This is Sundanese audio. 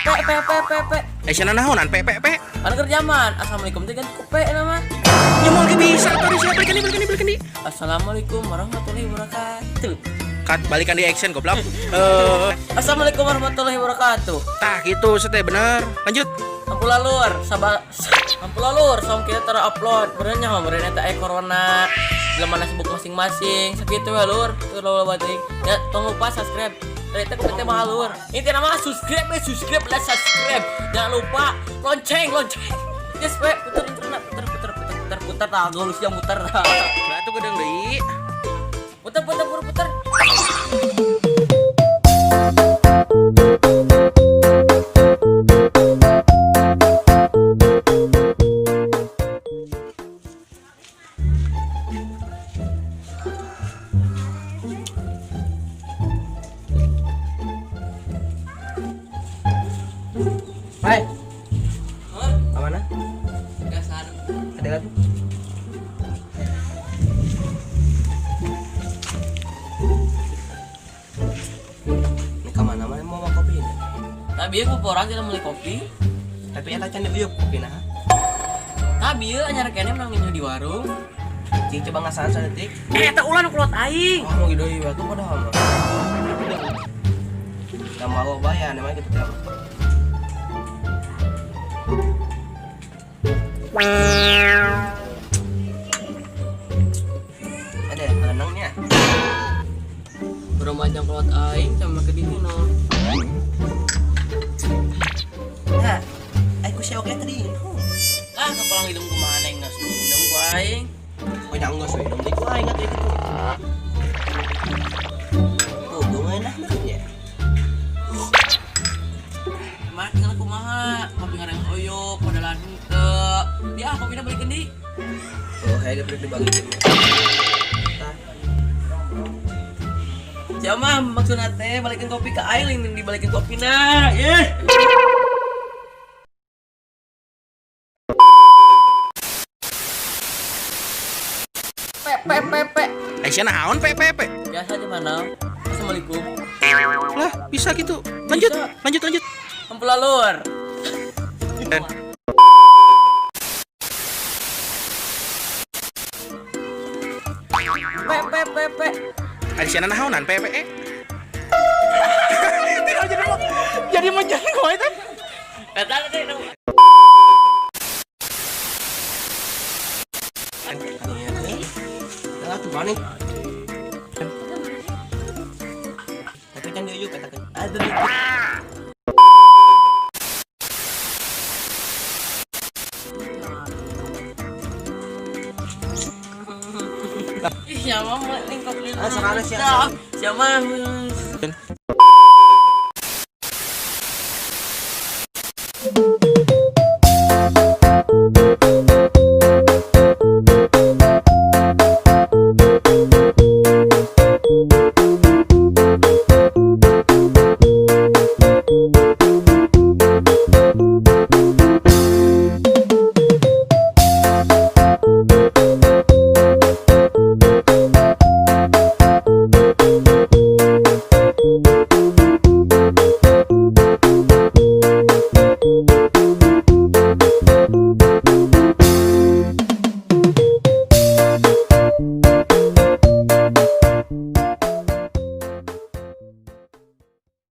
P P P P P. Eh, sia naonan P P P. Kan kerjaman. Assalamualaikum teh ganti ku P nama. Ya moal ge bisa atuh siapa balikan deui, balikan deui, balikan deui. Assalamualaikum warahmatullahi wabarakatuh. Cut, balikan di action goblok. Eh, Assalamualaikum warahmatullahi wabarakatuh. Tah gitu teh bener. Lanjut. Ampura lur, sabar. Ampura lur, saum kita tara upload. Benernya mah meureun eta corona. Jelema mana sibuk masing-masing. Sakitu ya lur. Tuh loba bating. Ya, tong lupa subscribe. Ternyata komennya mahal lur. Ini nama subscribe, eh, subscribe lah subscribe. Jangan lupa lonceng, lonceng. Yes, we, putar internet, putar, putar, putar, putar, putar, tah, geus yang putar. Tah. Lah atuh gedeung deui. Putar, putar, putar, putar. Hai, Hah? kemana? Dasar. Ada lagi? Ini kemana mana mau mau kopi ini? Tapi aku orang tidak beli kopi. Tapi eta can diuyup kopi nah. Tapi ya anyar kene menang nginyu di warung. Cing coba ngasaan saeutik. Eh, eta ulah nu kulot aing. Oh, mau gitu ieu tuh padahal mah. Gak mau bayar, namanya gitu teh. Ada renangnya. Urang majang kulot aing sama ke ditu no. Nah, aku sih oke tadi. Ah, kepalang hidung kumaha neng geus minum ku aing. Oh, jangan nggak sih, dong. Ku aing atuh gitu. Oh, dong enak ya. Kumaha tinggal kumaha, kopi ngareng oyok, modalan henteu. Dia kopina balikeun deui. Oh, kayak gitu dibalikin. Tah. Siapa maksudna teh balikin kopi ke aing lain dibalikin kopina. Ih. P P P P. Eh, sia naon P P P. Biasa di mana? Assalamualaikum. Lah, bisa gitu. Lanjut, Bisa. lanjut, lanjut. Ampura lur. Eh. P P P P. Ari sia naonan P P E. Tidak jadi jadi menjadi kowe teh. Eta teh. Lah tuh mana? Tapi kan diuyup eta kan. Aduh. Ih, siapa mau lingkup Ah, sekali siapa? Siapa?